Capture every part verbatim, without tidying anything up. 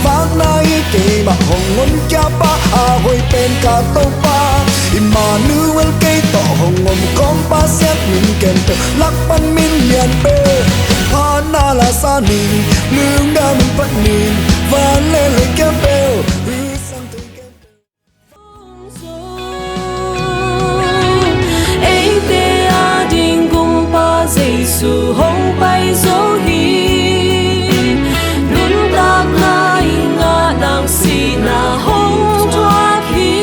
Pakna hi keimah hong honkhia pa, a hoih pen ka Topa Immanuel, kei tawh hong om khawm Pasian min khempeuh lak pan min lian peuh. Phatna la sa ning, lungdam in phat ning, van le lei khempeuh, hu sang thei khempeuh. Eite ading Gumpa Jesu hong pai zo hi. Nuntakna i ngah nang sihna hong thuak hi.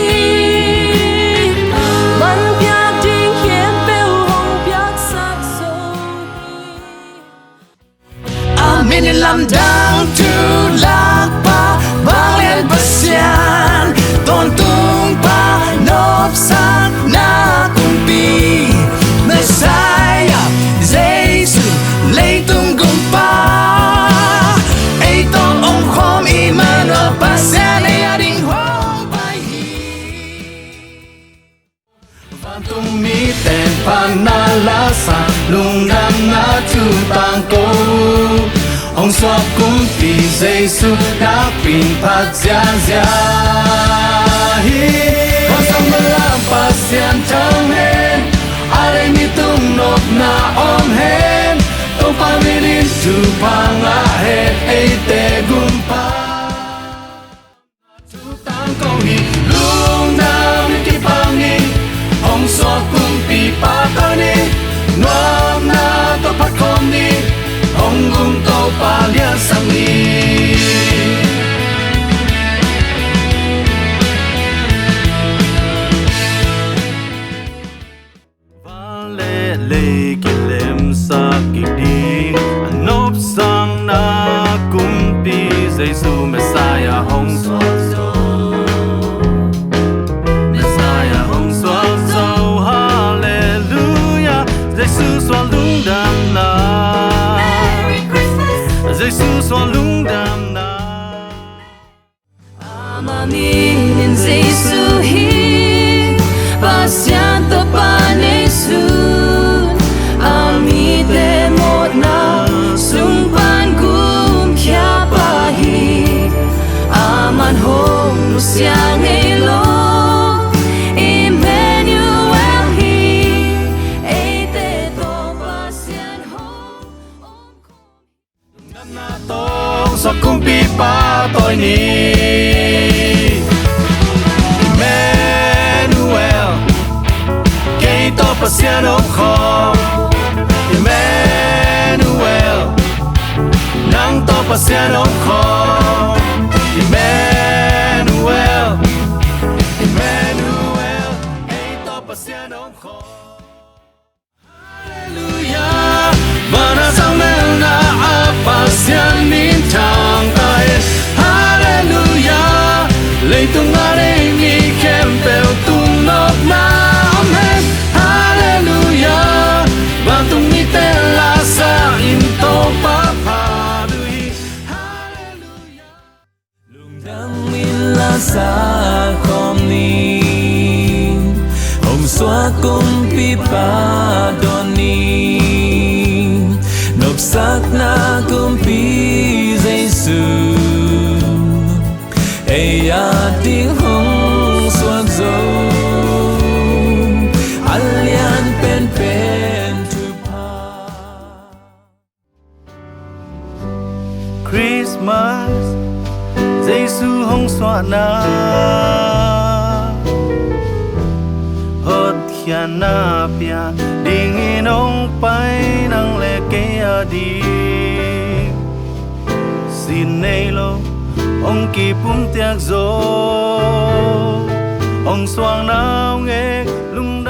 Man piak ding khempeuh hong piaksak zo hi. A min in lamdang tu lakpa, vanglian Pasian tawntung pa, nopsakna kumpi Messiah Jesu, leitung Gumpa. Ei tawh om khawm Immanuel, Pasian ei ading hong pai hi. Vantung mite in phatna la sa, lungdamna thu tangko. Hong suak kumpi Jesu nakpi in phat ziahziah hi. Vantung lam Pasian thang hen, a lei mi tung nopna om hen. Topa min in thupha ngah hen, eite Gumpa thu tangko hi. Lungdam in kipang hi. Hong suak kumpipa tawh ni, nuamna tawh phat khawm ni. Hong gum Topa liansak ni. Van le lei kilemsak kik ding, a nopsakna kumpi Jesu Messiah hong suak zo. Messiah hong suak zo, halleluiah. Jesu suak lungdamna. Merry Christmas. Jesu suak lungdamna. Ama min in Jesu hi, Pasian Topa neisun, a mite mawhna sung pan gumkhia pa hi. Aman hong nusia ngei lo, Immanuel hi, eite tawh Pasian hong om khawm hi. Lungdamna tawh hong suak kumpipa tawh ni. Immanuel, kei tawh Pasian om khawm. Immanuel, nang tawh Pasian om khawm. Immanuel, Immanuel, ei tawh Pasian om khawm. Halleluiah, van a sang melna ah Pasian min thang ta hen. Halleluiah, leitung a nei mi khempeuh tung nopna om hen. Halleluiah, vantung mite la sa in Topa phat uh hi. Halleluiah. Lungdam in la sa khawm ni, hong suak kumpipa dawn ni, nopsakna kumpi Jesu, ei ading hong suak zo, a lian penpen thupha. Christmas, Jesu hong suahna, hotkhiatna pia dingin hong pai nang le kei a ding. Sin nei lo, hong kipum tiak zo, hong suahna hong ek lum